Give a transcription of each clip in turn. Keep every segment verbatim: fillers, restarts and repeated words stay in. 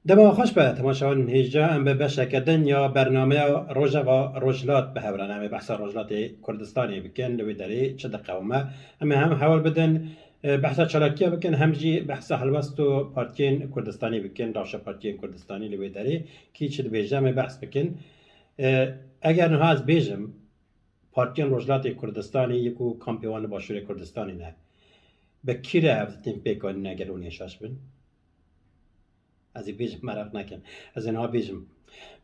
Dema xweş be, temaşevanên hêja, em bi beşeke din ya bernameya Rojeva Rojhilat bi hev re ne. Em ê behsa Rojhilatê Kurdistanê bikin, li wê derê çi diqewime. Em ê hem hewl bidin, e, behsa çalakiya bikin, hem jî behsa helwest û partiyên Kurdistanê bikin, rewşa partiyên Kurdistanê li wê derê kî çi dibêje, em ê behs bikin. E, eger niha ez bêjim, partiyên Rojhilatê Kurdistanê yek û kampê wan li Başûrê Kurdistanê ne, bi kî re hev ditin pêk anîne gelo nêşaş bin? Ez ê bêjim, meraq nekin. Ez ê niha bêjim.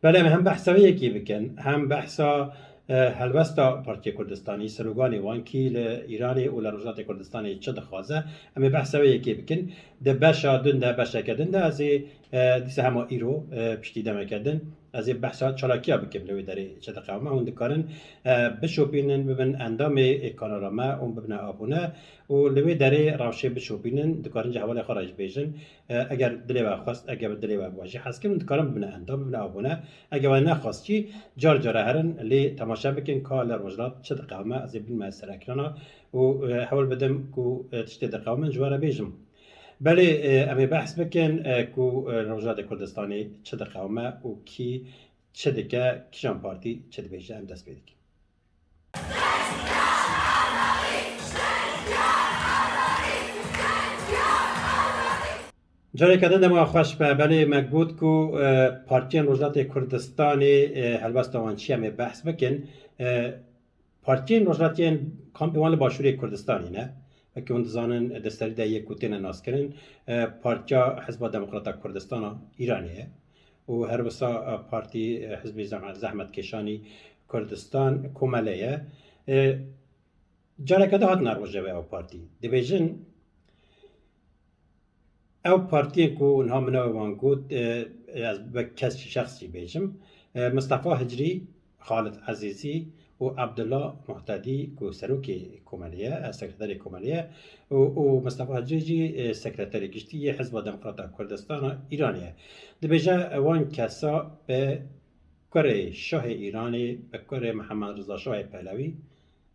Belê, em hem behsa wê yekê bikin, hem behsa, e, helwesta Partiya Kurdistanî, sloganê wan kî li Îranê û li Rojhilatê Kurdistanê çi dixwaze, em ê behsa wê yekê bikin. Di beşa din de, beşeke din de ez ê, e, dîsa hema îro, e, piştî demeke din, ez ê behsa çalakiya bikim li wê derê çi diqewime. Hûn dikarin, e, bişopînin, bibin endamê, e, kanala me û bibine abone û li wê derê rewşê bişopînin, dikarin ji hevalê xwe re jî bêjin. E, eger dilê we xwest, eger bi dilê we bi we jî hez kirin, dikarin bibine endam, bibine abone. Eger we nexwest jî, car cara herin lê temaşe bikin ka li Rojhilat çi diqewime, ez ê bînme ser ekrana û, e, hewl bidim ku, e, tiştê diqewimin ji we re bêjim. Belê, e, em ê behs bikin, e, ku, e, Rojhilatê Kurdistanê çi diqewime û kî çi dike, kîjan partî çi dibêje, em dest pê dikin. Careke din dema xweş be. Belê me got ku, e, partiyên Rojhilatê Kurdistanê, e, helwesta wan çi ye, em ê behs bikin. E, partiyên Rojhilatê yên kampê wan li Başûrê Kurdistanê ne. Wekî hûn dizanin, di serî de yê ku têne naskirin, e, Partiya Hizba Demokrata Kurdistana Îranê ye û her wisa, e, partî, e, Hizbê Zeh-, Zehmetkêşanî Kurdistan, Komele ye. E, careke din hatine rojevê ew partî. Dibêjin, ew partiyên ku niha min navê wan got, e, ez wek kes jî, şexs jî bêjim, e, Mistefa Hicrî, Xalid Ezîzî û Abdullah Muhtedî ku serokê Komelê ye, e, sekreterê Komelê ye û, û Mistefa Hicrî jî, e, sekreterê giştî yê Hizba Demokrata Kurdistana Îranê ye. Dibêje, e, wan kesa bi kurê Şahê Îranê, bi kurê Mihemed Riza Şahê Pehlewî,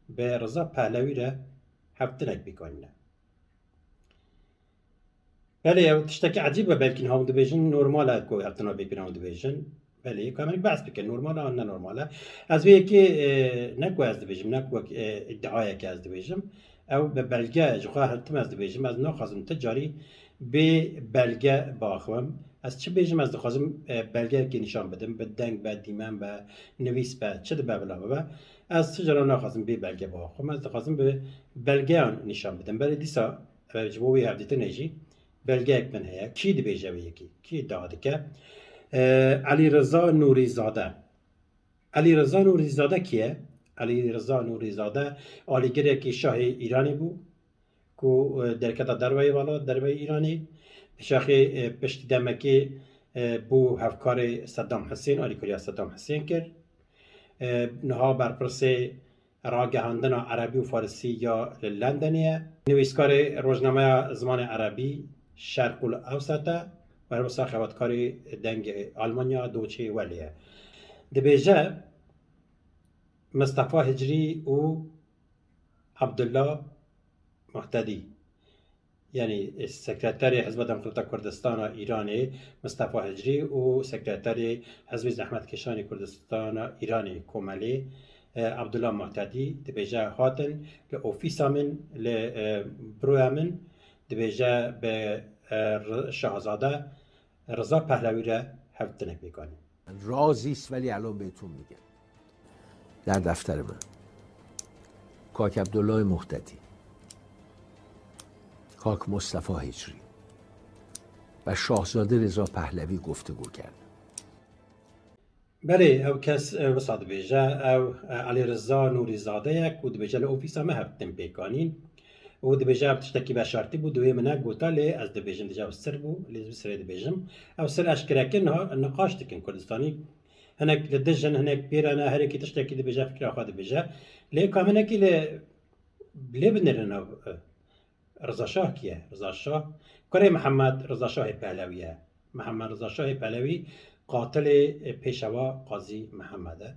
bi Riza Pehlewî re hevtinek pêk anîne. Belê, ew tiştekî ecîb e, belkî niha hûn dibêjin, normal e ku hevtina pêk bîne hûn dibêjin. Belê, ka em ê behs bikin, normal e an ne normal e. Ez vê yekê, e, ne ku ez dibêjim, ne ku wek, e, îdiayekê ez dibêjim. Ew bi belge, ji xwe her tim ez dibêjim, ez naxwazim ti carî bê belge biaxivim. Ez çi bêjim, ez dixwazim, e, belgeyekê nîşan bidim, bi deng be, dîmen be, nivîs be, çi dibe bila bibe. Ez ti cara naxwazim bê belge biaxivim, ez dixwazim bi belgeyan nîşan bidim. Belê dîsa, e, ji bo wê hevdîtinê jî belgeyek min heye. Kî dibêje wê yekê? Kî îdia dike? E, Elî Riza Nûrîzade. Elî Riza Nûrîzade kî ye? Elî Riza Nûrîzade alîgirekî şahê Îranê bû ku, e, derketa derveyê welat, derveyê Îranê. Pêşaxê, e, piştî demekê, e, bû hevkarê Seddam Hisên, alîkariya Seddam Hisên kir. E, niha berpirsê ragihandina erebî û farisî ya li Lendenê ye. Nivîskarê rojnameya zimanê erebî Şerqul Ewsete û her wisa xebatkarê dengê Almanya Deutsche Welle ye. Dibêje, Mistefa Hicrî û Abdullah Muhtedî, yanî, e, sekreterê Hizba Demokrata Kurdistana Îranê Mistefa Hicrî û sekreterê Hizbê Zehmetkêşanê Kurdistana Îranê, Komelê, e, Abdullah Muhtedî dibêje, hatin li ofîsa min, li, e, büroya min, dibêje bi, e, Ri-, Şahzade Riza Pehlewî re hevtinek pêk anîn. رازی است ولی الان بهتون میگم. در دفتر من. کاک عبدالله مهتدی، کاک مصطفی هجری و شاهزاده رضا پهلوی گفتگو کردم. Belê, ew kes, e, wisa dibêje, ew, e, Elî Riza Nûrîzade ye ku dibêje li ofîsa me hevtin pêk anîn û dibêje ev tiştekî veşartî bû, di wê min negota, lê ez dibêjim, dibêje ew sir bû, lê ez bi sirê dibêjim. Ew sir eşkere kir, niha niqaş dikin Kurdistanî. Hinek li dij in, hinek pêre ne, her yekî tiştekî dibêje, fikra xwe dibêje. Lê ka hinekî lê, lê binêrin ev, e, Riza Şah kî ye? Riza Şah, kurê Mihemed Riza Şahê Pehlewî ye. Mihemed Riza Şahê Pehlewî qatilê, e, pêşewa Qazî Mihemed e,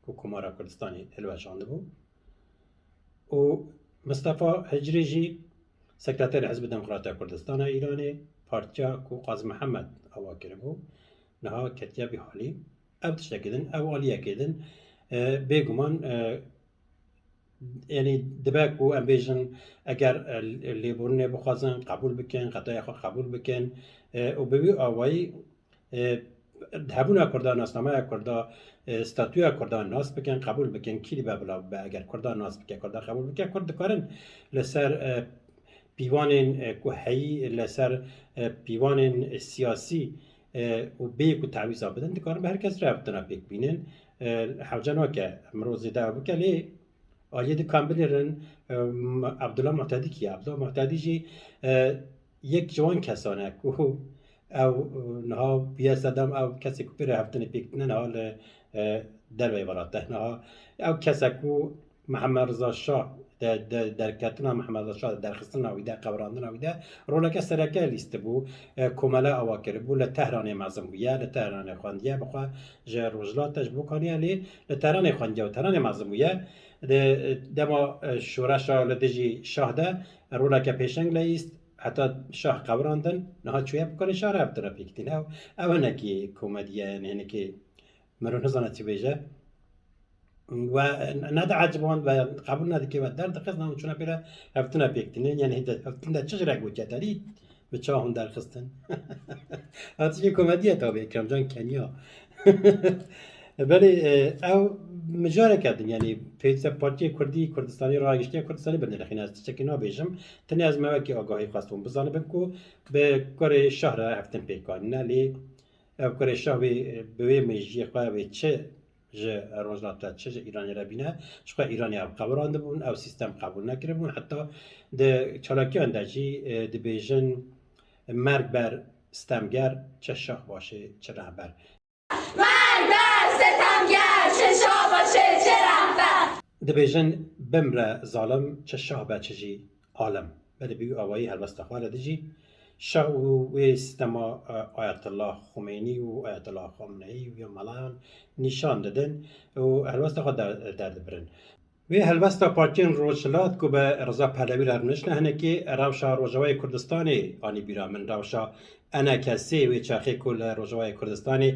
ku Komara Kurdistanê hilweşandibû. Û Mistefa Hicrî jî sekreterê Hizbê Demokrata Kurdistana Îranê, partiya ku Qazî Mihemed ava kiribû, niha ketiye vî halî. Ev tiştekê din, ew aliyekê din, e, bêguman, e, yanî dibe ku em bêjin, eger, e, lêborînê bixwazin, qebûl bikin, xetaya xwe qebûl bikin, e, û bi wî awayî, e, hebûna Kurda, nasnameya Kurda, e, statûya Kurda nas bikin, qebûl bikin, kî dibe bila bibe, eger Kurda nas bike, Kurda qebûl bike, Kurd dikarin li ser, e, pîvanên, e, ku heyî, li ser, e, pîvanên siyasî, e, û bêyî ku tawîza bidin, dikarin bi her kes re revtina pêk bînin. E, hewce nake mirov zêde ew bike, lê aliyê din ka em binêrin, e, Abdullah Muhtedî kî ye? Abdullah Muhtedî jî, e, yek ji wan kesan e ku ew, e, niha bûye sedem ew kesê ku pê re revtinê pêk tîne niha li, e, derveyî welat e. Niha ew kes e ku Mihemed Riza Şah de, de, derketina Mihemed Riza Şah de, derxistina wî de, qewirandina wî de roleke sereke lîstibû, e, komele ava kiribû, li Tehranê mezin bûye, li Tehranê xwendiye, bi xwe ji Rojhilat e, ji bo kaniye lê li Tehranê xwendiye û Tehranê mezin bûye. Di, dema, e, şoreşa li dijî şah de roleke pêşeng leyîst, heta şah qewirandin, niha çûye bi karê şah re revtina pêk tîne. Ew, ew hinekî komedî ye, yanî hinekî mirov nizane çi bêje. We nedieciband, we qebûl nedike, we derdixist, niha çûne pê re revtina pêk tîne. Yanî hêdî revtin de çi ji re gotiye te dît? Bi çawa hûn derxistin? Ev tişkê komedî ye tabi, Ekremcan Kenya. Belê, e, ew mijareke din, yanî pêwîst e partiyê Kurdî, Kurdistanî, ragiştiya Kurdistanî binirxîne. Ez tiştekî nabêjim. Tenê ez me wekî agahî xwest hûn bizanibin ku bi kurê şah re revtin pêk anîne, lê ev kurê şah wê, e, bi wê mêjiyê xwe wê çi ji Rojhilata, çi ji Îranê re bîne, ji xwe Îranê ew qewirandibûn, ew sîstem qebûl nekiribûn. Heta di çalakiyan de jî, e, dibêjin, "Merg ber stemger, çi şah başê, çi rehber." Merg ber stemger, çi şah başê, çi rehber. Dibêjin, "Bimre zalim, çi şah be, çi jî alem." Belê bi wî awayî helwesta xwe re dijî şah û wê sîstema, e, Ayetullah Xumeynî û Ayetullah Xameneî û ya melayan nîşan didin û helwesta xwe der-, derdibirin. Wê helwesta partiyên Rojhilat ku bi Riza Pehlewî re rûniştine hinekî rewşa Rojavayê Kurdistanê anî bîra min. Rewşa ENKSê wê çaxê ku li Rojavayê Kurdistanê,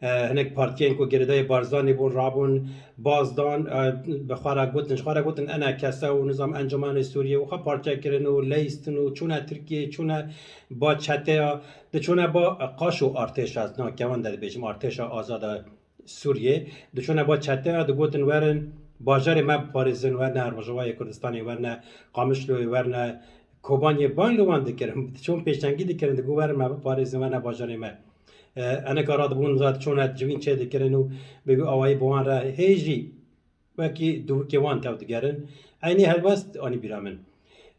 e, hinek partiyên ku girêdayî Barzanî bûn, rabûn, baz dan, e, bi xwe re gotin, ji xwe re gotin ENKS û nizam Encûmenê Sûriyê û xwe parçe kirin û leyîstin û çûne Tirkiyeyê, çûne ba çeteya, diçûne ba qaş û artêşa, ez navkewan de dibêjim, artêşa azada Sûriyê, diçûne ba çeteya, digotin, "Werin bajarê me biparêzin, werne Rojavayê Kurdistanê, werne Qamişloyê, werne Kobaniyê." Bang li wan dikirin, diçûn pêşengî dikirin, digot, "Werin me biparêzin, werne bajarê me." E, enika radibûn, diçûne civîn çê dikirin û bi wî awayî bi wan re hê jî wekî dûvukê wan tev digerin. Eynî helwest anî bîra min.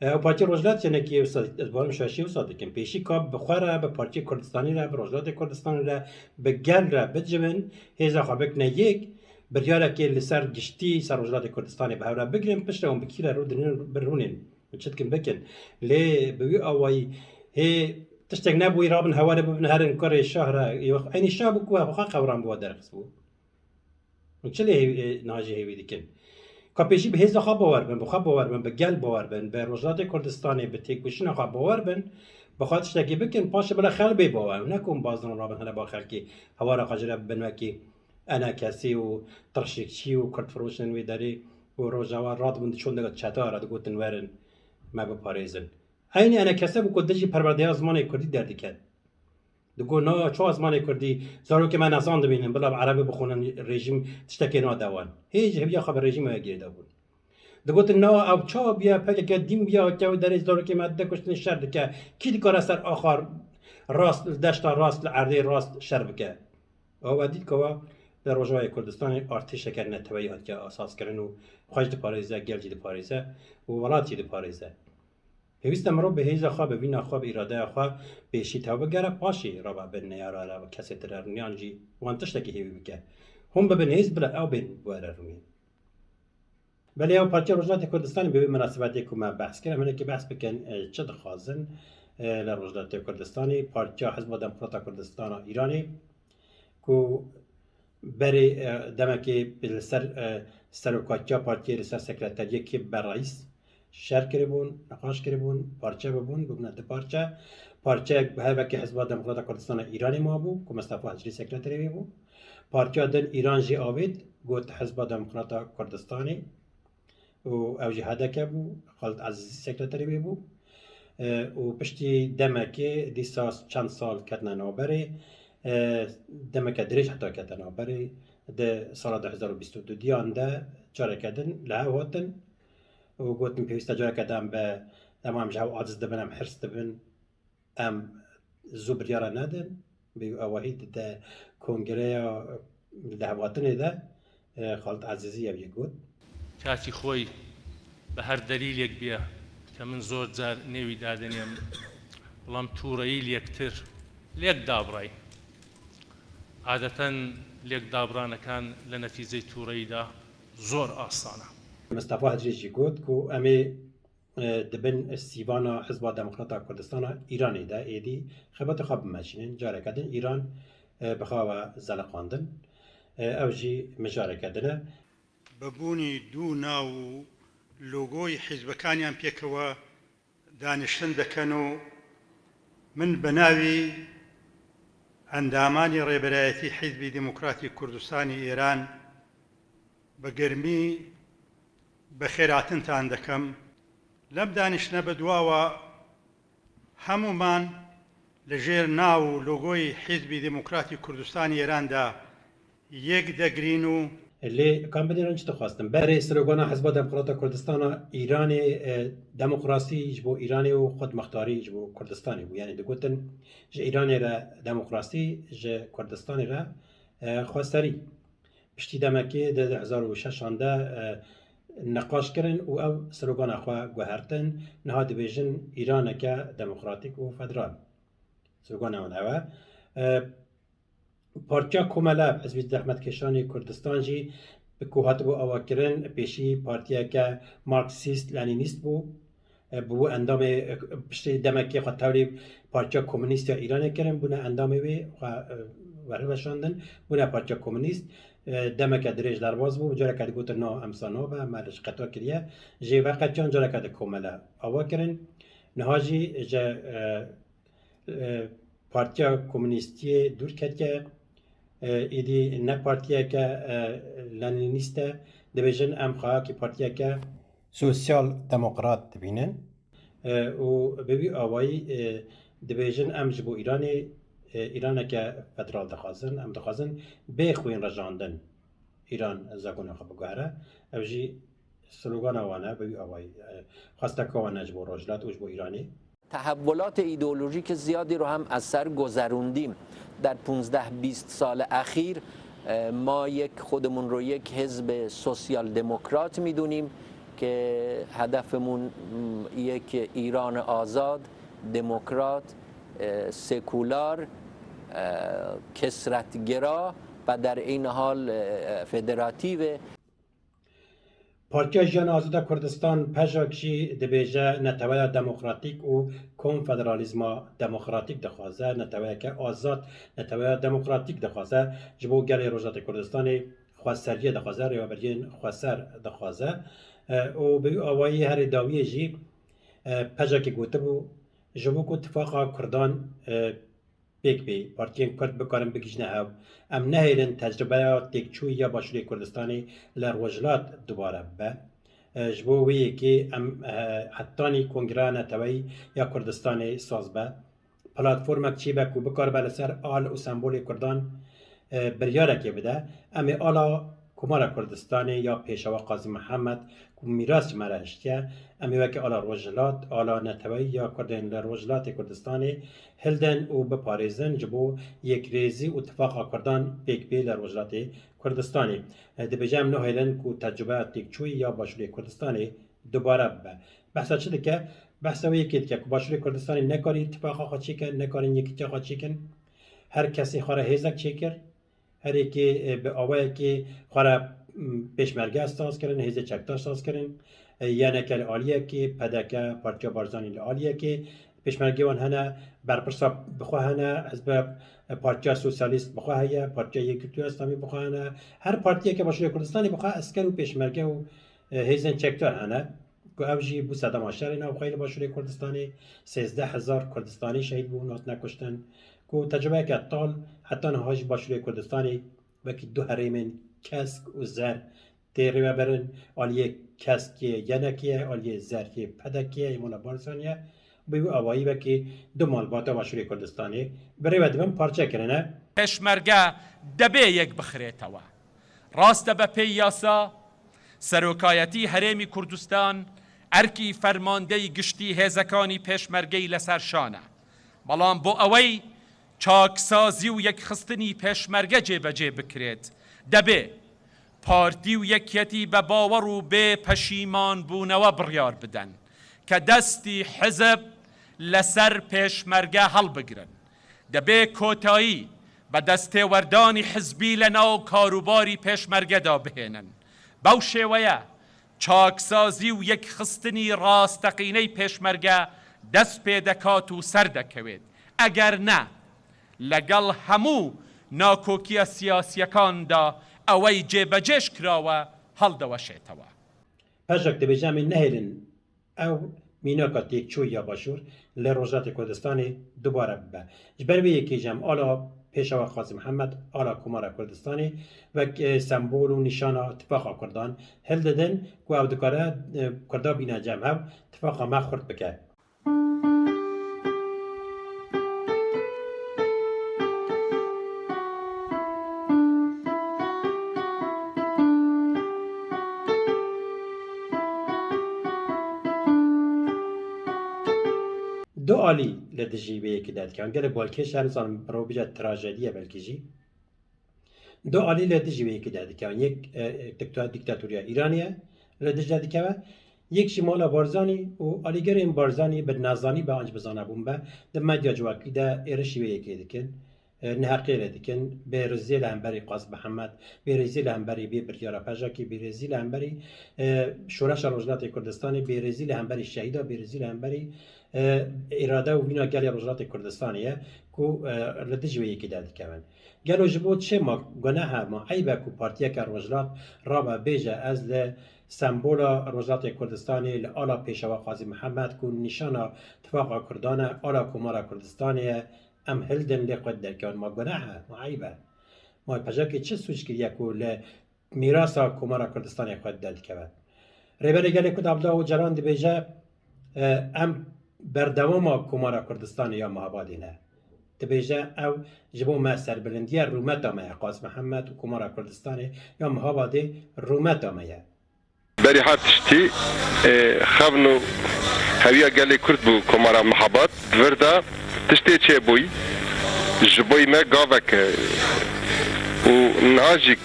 E, ew partî Rojhilat hinekî wisa, ez barim şaşî wisa dikim. Pêşî ka bi xwe re, bi Partiyê Kurdistanî re, bi Rojhilatê Kurdistanê re, bi gel re bicivin, hêza xwe bikine yek, biryarekê li ser giştî, ser Rojhilatê Kurdistanê bi hev re bigirin, piştre hûn bi kî re rûdinin, birûnin. Çi dikin bikin. Lê bi wî awayî hê tiştek nebûyî rabin hevalê bibin herin kurê şah re. Eynî şah bû ku xwe qewran bû, derxist bû. Hûn çi lê hêv-, e, niha jî hêvî dikin? Ka pêşî bi hêza xwe bawer bin, bi xwe bawer bin, bi gel bawer bin, bi Rojhilatê Kurdistanê, bi têkoşîna xwe bawer bin, bi xwe tiştekî bikin, paşê bila xelk bê bawer. Ne ku hûn bazdin rabin hene ba xelkê, hewara xwe ji re bibin wekî ENKSê û tirşikçî û kurdfiroşên wê derê û Rojava radibûn diçûn digot çeta re digotin, "Werin me biparêzin." Eynî ENKS bû ku dijî perwerdeya zimanê kurdî derdiket. Digot, "Na, çawa zimanê kurdî, zarokê me nezan dibînin, bila bi erebî bixwînin, rejîm tiştekê nade wan." Hê ji hêviya xwe bi rejîmê ve girêdayî bûn. Digotin, "Na, ew çawa bûye, P K K dîn bûye, hatiye wê derê zarokê me dide kuştin, şer dike. Kî dikare ser axa rast, li deşta rast, li erdê rast şer bike?" Ew we dît ku we li Rojavayê Kurdistanê artêşeke neteweyî hatiye asas kirin û xwe jî diparêze, gel jî diparêze û welat jî diparêze. Pêwîst e mirov bi hêza xwe, bi vîna xwe, bi îradeya xwe pêşî tev bigere, paşê rava bin neyara re, kesê tire rûniyan jî wan tiştekî hêvî bike. Hûn bibin hêz, bila ew bên bi we re rûnî. Belê ew Partiya Rojhilatê Kurdistanê bi wê minasebetê ku me behs kir, em hinekî behs bikin, e, çi dixwazin, e, li Rojhilatê Kurdistanê, Partiya Hizba Demokrata Kurdistana Îranê ku berê, e, demekê li ser, e, serokatiya partiyê, li ser sekreteriyê kê be reîs şer kiribûn, nîqaş kiribûn, parçe bibûn, bibûne du parçe. Parçeyek bi hevekê Hizba Demokrata Kurdistana Îranê mabû, ku Mistefa Hicrî sekreterê wê bû. Partiya din Îran jê avêt, got Hizba Demokrata Kurdistanê û ew jî H D K bû, Xalid Ezîzî sekreterê wê bû. E, û piştî demekê, dîsa çend sal ketine navberê, e, demeke dirêj heta ketine navberê, di sala du hezar û bîst û duyan de careke din li hev hatin û gotin, pêwîst e careke din em bi, em, em ji hev aciz dibin, em hirs dibin, em zû biryara nedin. Bi awahî di, di kongreya lihevhatinê de, e, Xalid Ezîzî ev yê got. کاتی خۆی بە هەر دەلیلێک بێ کە من زۆر جار نێوی دادەنێم، بەڵام تووڕەیی لێکتر لێک دابڕای. عادەتەن لێک دابڕانەکان لە نەتیجەی تووڕەییدا زۆر ئاسانە. Mistefa Hicrî jî got ku em ê e, di bin sîvana Hizba Demokrata Kurdistana Îranê de êdî xebatê xwe bimeşînin. Careke din Îran, e, bi xwe ve zeliqandin. E, ew jî mijareke din e. Bi bûnî du nav û logoyî hizbekaniyan pêkeve daniştin dikin û min bi navî endamanî Rêberayetî Hizbî Demokratî Kurdistanî Îran bi germî bi xêrhatintan dikim. Lem daniştine bi duawa hemûman li jêr nav û logoyê Hizbî Demokratî Kurdistanê Îran de yek degrîn û Lê kam binêrin çi dixwastin? Berê slogana Hizba Demokrata Kurdistana Îranê, e, demokrasî ji bo Îranê û xwedmextarî ji bo Kurdistanê bû. Yanî digotin, ji Îranê re demokrasî, ji Kurdistanê re, e, xweserî. Piştî demekê di du hezar û şeşan de, e, niqaş kirin û ew slogana xwe guhertin. Niha dibêjin Îraneke demokratîk û federal. Slogana wan ew e. E, Partiya Komele, Hizbî Zehmetkeşanê Kurdistan jî ku hatibû avakirin, pêşî partiyeke Marksîst-Lenînîst bû. E, bû endamê, e, piştî demekê xwe tevlî Partiya Komûnîst ya Îranê kirin, bûne endamê wê, xwe, e, werhiveşandin, bûne Partiya Komûnîst. E, demeke dirêj derbas bû, careke digotin, na, em sa nabe, me li ji qeta kiriye. Jê veqetiyan, careke di Komele ava kirin. Niha jî ji, e, e, Partiya Komûnîstiyê dûr ketiye. E, êdî ne partiyeke, e, Lenînîst e. Dibêjin, em xweyakî partiyeke sosyal demokrat dibînin. E, û bi vî awayî, e, dibêjin, em ji bo Îranê, e, Îraneke federal dixwazin, em dixwazin bê xwînrejandin Îran zakona xwe biguhere. Ev jî slogana wan e, bi vî awayî, e, xwesteka wan e ji bo Rojhilat û ji bo Îranê. تحولات ایدئولوژیک زیادی رو هم از سر گذروندیم. در پونزده بیست سال اخیر، اه، ما یک، خودمون رو یک حزب سوسیال دموکرات می‌دونیم که هدفمون، م، یک ایران آزاد، دموکرات، اه، سکولار، اه، کثرت‌گرا و در عین حال، اه، فدراتیوه. Partiya Jiyana Azad a Kurdistan, pejak jî dibêje neteweya demokratîk û konfederalîzma demokratîk dixwaze, neteweyeke azad, neteweya demokratîk dixwaze, ji bo gelê Rojhilatê Kurdistanê xweseriyê dixwaze, rêveberiyên xweser dixwaze. E, û bi wî awayî herê dawiyê jî, e, pejekê gotibû, ji bo ku tifaqa Kurdan, e, pêk bê, partiyên Kurd bikarin bigihîjine hev. Em nehêlin tecrûbeya têkçûyî ya Başûrê Kurdistanê li Rojhilat dubare bibe. E, ji bo wê yekê em, e, hetanî Kongreya Neteweyî ya Kurdistanê saz be. Platformek çêbe ku bikaribe li ser al û sembolê Kurdan, e, biryarekê bide. Em ê ala Komara Kurdistanê ya Pêşewa Qazî Mihemed ku mîras ji me re hiştiye, em ê weke ala Rojhilat, ala neteweyî ya Kurdên li Rojhilatê Kurdistanê hildin û biparêzin ji bo yekrêzî û tifaqa Kurdan pêk bê li Rojhilatê Kurdistanê. E, dibêje em nahêlin ku tecrûbeya têkçûyî ya Başûrê Kurdistanê dubare bibe. Behsa çi dike? Behsa wê yekê dike ku Başûrê Kurdistanê nekarî tifaqa xwe çêke, nekarîn yekîtiya xwe çêkin. Her kesê xwe re hêzek çêkir. Her yekê, e, bi awayekê xwe re, m, pêşmerge saz kirin, hêzê çekdar saz kirin. E, Y N K li aliyekê, P D K, Partiya Barzanî li aliyekê, pêşmergê wan hene, berpirsa bi xwe hene, hizbe, e, Partiya Sosyalîst bi xwe heye, Partiya Yekgirtiya Îslamî bi xwe hene. Her partiyeke Başûrê Kurdistanê bi xwe esker û pêşmerge û, e, hêzên çekdar hene. Ku ev jî bû sedema şerê navxweyî li Başûrê Kurdistanê, sêzdeh hezar Kurdistanî şehîd bûn, hatine kuştin. Ku tecrubeyeke tal heta niha jî Başûrê Kurdistanê wekî du herêmên Kesk û Zer tê rêvebirin, aliyê Kesk yê YNK'ê ye, aliyê Zer yê PDK'ê ye, yê Mala Barzanî ye. Bi wî awayî wekî du malbata Başûrê Kurdistanê bi rê ve dibin parçe kirine. Pêşmerge debê yek bixirêtewe. Rast e, be pê yasa, Serokayetî Herêmî Kurdistan erkî fermandeyî giştî hêzekanî pêşmergeyî li ser şan e. Belam bo ewey çaksazî û yekxistinî pêşmerge cêbecê bikirêt, debê partî û yekîtî be bawer û bê peşîmanbûnewe biryar bidin ke destî hizib li ser pêşmerge helbigirin. Dibê kotayî bi destêwerdanî hizbî li nav karûbarî pêşmerge de bihênin. Bew şêweye çaksazî û yekxistinî rasteqîney pêşmerge dest pê dekat û ser dekewêt. Eger ne, legel hemû nakokiya siyasiyekan de ewey cêbecêş kirawe, heldeweşêtewe. Pejak dibêje em ê nehêlin ew mînaka têkçûyî ya Başûr li Rojhilatê Kurdistanê dubare bibe. Ji ber vê yekê jî em ala Pêşewa Qazî Mihemed, ala Komara Kurdistanê wek, e, sembol û nîşana tifaqa Kurdan hildidin ku ew dikare, e, Kurda bîne cem hev, tifaqa me xurt bike. Du alî li dijî vê yekê derdikevin. Gelek balkêş e, nizanim, mirov bêje trajediye belkî jî. Du alî li dijî vê yekê derdikevin. Yek, e, dikta-, dîktatoriya Îranê ye, li dij derdikeve. Yek jî mala Barzanî û alîgerên Barzanî bi nezanî be an jî bi zanebûn be, di medya civakî de êrişî vê yekê dikin. E, neheqiyê lê dikin, bêrîziyê li hemberî Qazî Mihemed, bêrîziyê li hemberî vê biryara Pejakî, bêrîzî li hemberî, e, Şoreşa Rojhilatê Kurdistanê, bêrîzî li hemberî şehîda, bêrîzî li hemberî, e, îrade û vîna gelê Rojhilatê Kurdistanê ye ku, e, li dijî wê yekê derdikevin. Gelo ji bo çi ma guneh e, ma eyb e ku partiyeke rojhilat rabe bêje, ez li sembola Rojhilatê Kurdistanê, li ala Pêşewa Qazî Mihemed ku nîşana tifaqa Kurdan e, ala Komara Kurdistanê ye, em hildin lê xwe derkevin. Ma guneh e, ma eyb e. Ma Pejakê çi sûc kiriye ku li mîrasa Komara Kurdistanê xwe derdikeve? Rêberê Gelê Kurd Abdullah Ocalan dibêje, e, em berdewama Komara Kurdistanê ya Mehabadê ne. Dibêje ew ji bo me serbilindiye, rûmeta me ye. Qazî Mihemed û Komara Kurdistanê ya Mehabadê rûmeta me ye. Berî her tiştî, e, xevn û hewiya gelê Kurd bû Komara Mehabad. Di vir de tiştê çêbûyî ji bo me gavek e û niha jî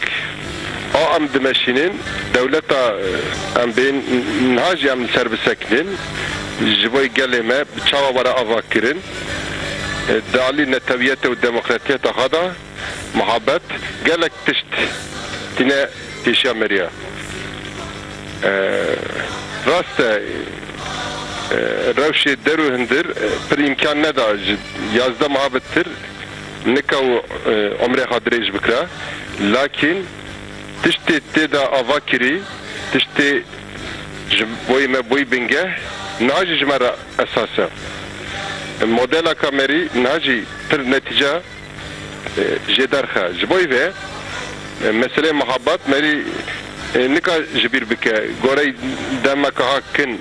a em dimeşînin, dewleta, e, em bên, niha jî em li ser bisekinin, ji bo gelê me bi çawa were ava kirin, e, di alî netewiyetê û demokratiyeta xwe de. Muhabbet, gelek tişt tîne pêşiya meriya. Ee, rast e, e, rewşê der û hindir, e, pir îmkan neda ji yazdeh meha bitir nika û, e, umrê xwe dirêj bikira. Lakin tiştê tê de ava kirî, tiştê ji boyê me boyî bingeh, niha jî ji me re esas e. Modela kamerî niha jî pir netîce e, jê derxe. Ji bo vê, e, meseleyê muhabat merî, e, nika ji bîr bike. Gorey demeke ha kin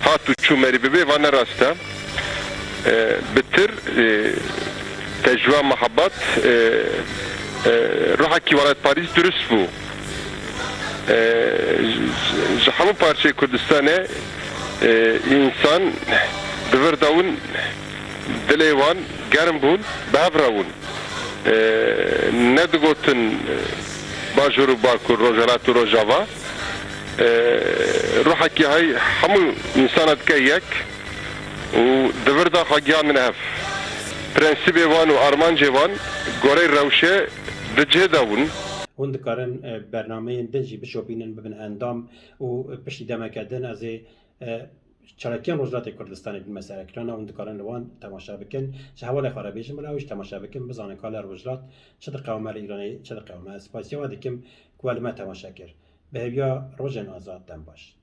hat û çû merî bibê, va ne rast e. E, bitir, e, tecrûa muhabat, e, e, ruhekî welatparîz durust bû. E, ji, ji hemû parçeyê Kurdistanê, e, însan di vir de win, dilê wan germ bûn, bi hev re win. E, nedigotin, e, Bajûr û Bakur, Rojhilat û Rojava. E, ruhekî hay hemû însana dike yek û di vir de xwe gihandin hev. Prensîbê wan û armancê wan gorey rewşê di cihê de bûn. Hûn dikarin, e, bernameyên din jî bişopînin, bibin endam û piştî demeke din ez ê, e, çalakiyên Rojhilatê Kurdistanê bînme serekirina, hûn dikarin li wan temaşe bikin. Ji hevalê xwe re bêjin, bila ew jî temaşe bikin, bizanin ka li Rojhilat çi diqewime, li Îranê çi diqewime. Ez spasiya we dikim ku we li me temaşe kir. Bi hêviya rojên azad, dem baş.